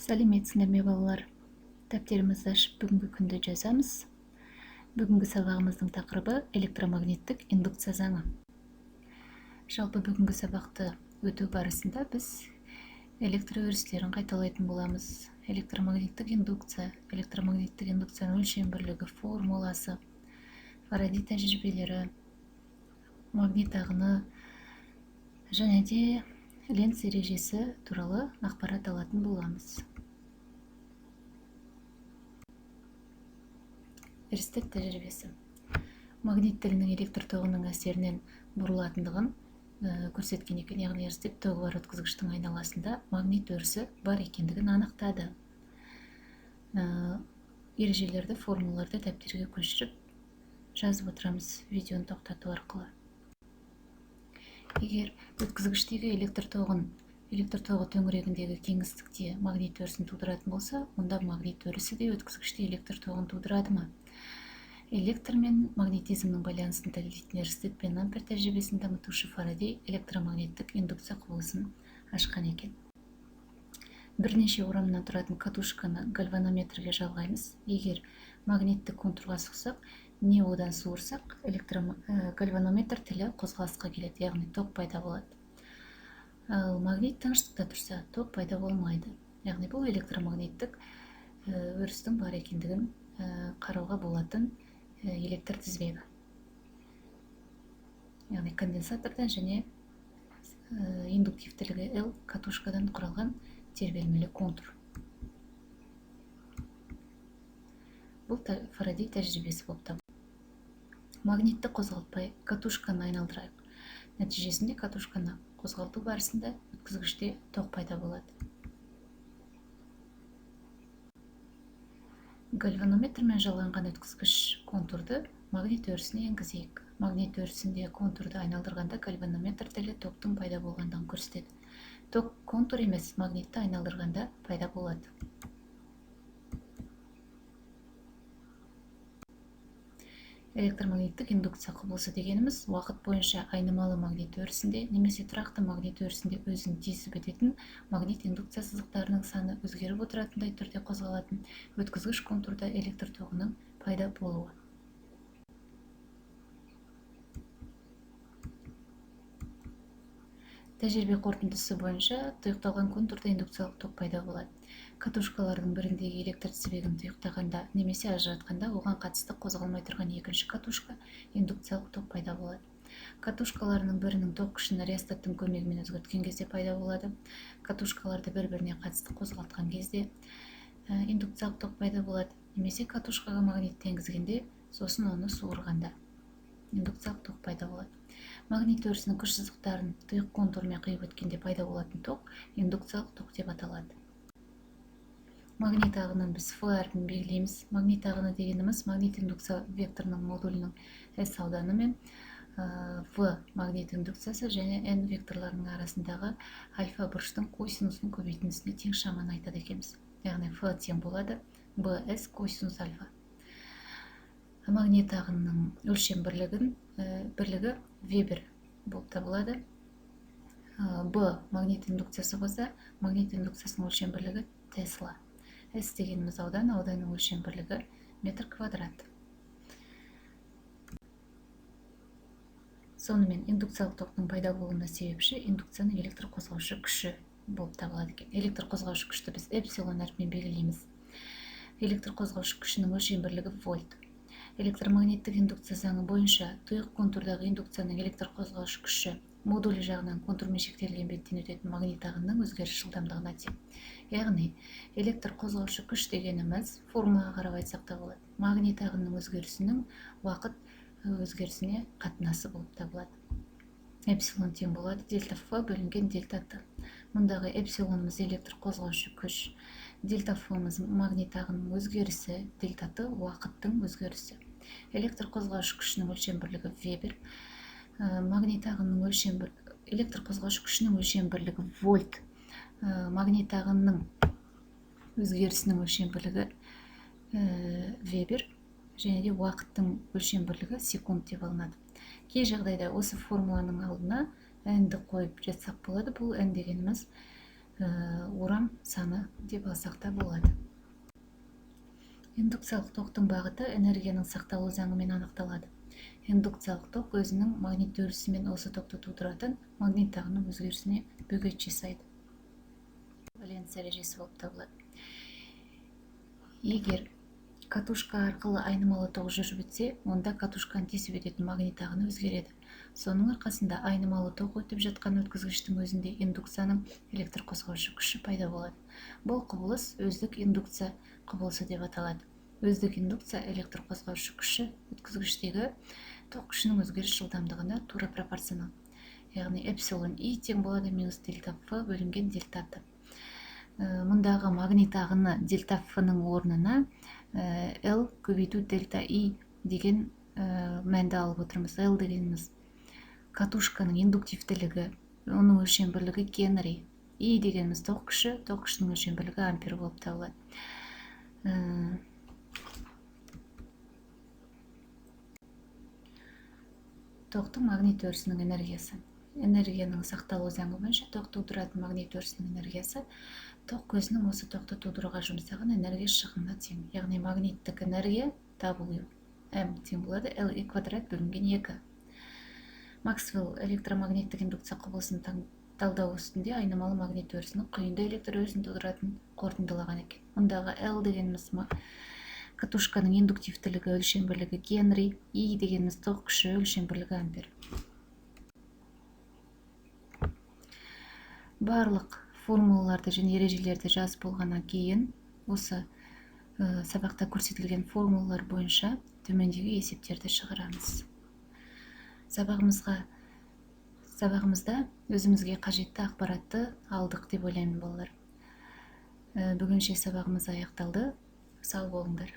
Сәлеметсіңдер ме, балалар? Дәптерімізді ашып, бүгінгі күнді жазамыз. Бүгінгі сабағымыздың тақырыбы электромагниттік индукция заңы. Жалпы бүгінгі сабақты өту барысында біз электр өрістерін қайталайтын боламыз. Электромагниттік индукция, электромагниттік индукцияның өлшем бірлігі, формуласы, Фарадей тәжірибелері, магнит ағыны және де Ленц ережесі туралы ақпарат алатын боламыз. Эрстед тәжірибесі. Магнит тілінің электр тоғының әсерінен бұрылатындығын көрсеткен екен. Яғни Эрстед тоғы бар өткізгіштің айналасында магнит өрісі бар екендігін анықтады. Ережелерді, формулаларды дәптерге көшіріп жазып отырамыз видеоны тоқтату арқылы. Егер өткізгіштегі электр тоғын электр тоғы төңірегіндегі кеңістікте магнит өрісін тудыратын болса, онда магнит өрісі де өткізгіште электр тоғын тудырады ма? Электр мен магнетизмнің байланысын дәлелдейтін Эрстед пен Ампер тәжірибесін дамытушы Фарадей электромагниттік индукция құбылысын ашқан екен. Бірнеше орамнан тұратын катушканы гальванометрге жалғаймыз. Егер магнитті контурға сұқсақ, не одан суырсақ, гальванометр тілі қозғалысқа келеді, яғни ток пайда болады. Ал магнит тыныштықта тұрса, ток пайда болмайды. Яғни бұл электромагниттік өрістің бар екендігін қарауға болатын электр тізбегі. Яғни конденсатордан және индуктивтілігі L катушкадан құралған тербелмелі контур. Бұл Фарадей тәжірибесі болып табылады. Магнитті қозғалтпай катушканы айналдырайық. Нәтижесінде катушканы қозғалту барысында өткізгіште ток пайда болады. Гальванометрмен жалғанған өткізгіш контурды магнит өрісіне енгізейік. Магнит өрісінде контурды айналдырғанда гальванометр тілі токтың пайда болғандығын көрсетеді. Ток контур емес, магнитті айналдырғанда пайда болады. Электромагниттік индукция құбылысы дегеніміз уақыт бойынша айнымалы магнит өрісінде немесе тұрақты магнит өрісінде өзін тесіп өтетін магнит индукция сызықтарының саны өзгеріп отыратындай түрде қозғалатын өткізгіш контурда электр тоғының пайда болуы. Тәжірибе қорытындысы бойынша тұйықталған контурда индукциялық ток пайда болады. Катушкалардың біріндегі электр тізбегін тұйықтағанда немесе ажыратқанда оған қатысты қозғалмай тұрған екінші катушка индукциялық ток пайда болады. Катушкаларының бірінің ток күшін реостаттың көмегімен өзгерткен кезде пайда болады. Катушкаларды бір-біріне қатысты қозғалтқан кезде индукциялық ток пайда болады. Немесе катушкаға магнитті енгізгенде, сосын оны суырғанда индукциялық ток пайда болады. Магнит өрісінің күш сызықтарын тұйық контурмен қиып өткенде пайда болатын ток индукциялық ток деп аталады. Магнит ағынын біз F әрпін белгілейміз. Магнит ағыны дегеніміз магнит индукция векторының модулінің S ауданы мен В магнит индукциясы және N векторларының арасындағы альфа бұрыштың косинусының көбейтіндісіне тең шаманы айтады екенбіз. Яғни F тең болады BS косинус альфа. Магнит ағынының өлшем бірлігі Вебер болып табылады. Б магнит индукциясы болса, магнит индукциясының өлшем бірлігі Тесла. С дегеніміз аудан, ауданның өлшем бірлігі метр квадрат. Сонымен индукциялық токтың пайда болуына себепші индукцияның электр қозғаушы күші болып табылады екен. Электр қозғаушы күшті біз эпсилон әрпімен белгілейміз. Электр қозғаушы күшінің өлшем бірлігі вольт. Электромагниттік индукция заңы бойынша тұйық контурдағы индукцияның электр қозғаушы күші модулі жағынан контурмен шектелген беттен өтетін магнит ағынының өзгеріс жылдамдығына тең. Яғни электр қозғаушы күш дегеніміз формулаға қарап айтсақ та болады. Магнит ағынының өзгерісінің уақыт өзгерісіне қатынасы болып табылады. Эпсилон тең болады дельта Ф бөлінген дельта Т. Мұндағы эпсилонымыз электр қозғаушы күш, дельта Ф-мыз магнит ағынының өзгерісі, дельта Т уақыттың өзгерісі. Электр қозғаушы күшінің өлшем бірлігі Вебер. Магнит ағынының өлшем электр қозғаушы күшінің өлшем бірлігі вольт. Магнит ағынының өзгерісінің өлшем бірлігі Вебер және де уақыттың өлшем бірлігі секунд деп алынады. Кей жағдайда осы формуланың алдына n-ді қойып жатсақ болады. Бұл n дегеніміз орам құрам саны деп алсақ та болады. Индукциялық тоқтың бағыты энергияның сақталу заңымен анықталады. Индукциялық тоқ өзінің магнитті өрісімен осы тоқты тудыратын магнит ағының өзгерісіне бөгет жасайды. Ленц ережесі болып табылады. Егер катушка арқылы айнымалы тоқ жүріп өтсе, онда катушканы тесіп өтетін магнит ағыны өзгереді. Соның арқасында айнымалы тоқ өтіп жатқан өткізгіштің өзінде индукцияның электр қозғаушы күші пайда болады. Бұл құбылыс өздік индукция құбылысы деп аталады. Өздік индукция электр қозғаушы күші өткізгіштегі тоқ күшінің өзгеріс жылдамдығына тура пропорционал. Яғни эпсилон и тең болады минус дельта ф бөлінген дельта т. Мұндағы магнит ағыны дельта ф-ның орнына L көбейту дельта И деген мәнді алып отырмыз. L дегеніміз катушканың индуктивтілігі, оның өлшем бірлігі генри. И дегеніміз тоқ күші, тоқ күшінің өлшем бірлігі ампер болып табылады. Тоқтың магнит өрісінің энергиясы. Энергияның сақталу заңы бойынша тоқ тудыратын магнит өрісінің энергиясы тоқ көзінің осы тоқты тудыруға жұмсаған энергия шығынына тең. Яғни магниттік энергия W М тең болады L И квадрат бөлінген 2. Максвелл электромагниттік индукция құбылысын талдау үстінде айнымалы магнит өрісінің құйынды электр өрісін тудыратын қорытындылаған екен. Мұндағы L дегеніміз катушканың индуктивтілігі өлшем бірлігі генри, И дегеніміз тоқ күші өлшем бірлігі ампер. Барлық формулаларды және ережелерді жазып болғаннан кейін осы сабақта көрсетілген формулалар бойынша төмендегі есептерді шығарамыз. Сабағымызда өзімізге қажетті ақпаратты алдық деп ойлаймын, балалар. Бүгінше сабағымыз аяқталды. Сау болыңдар.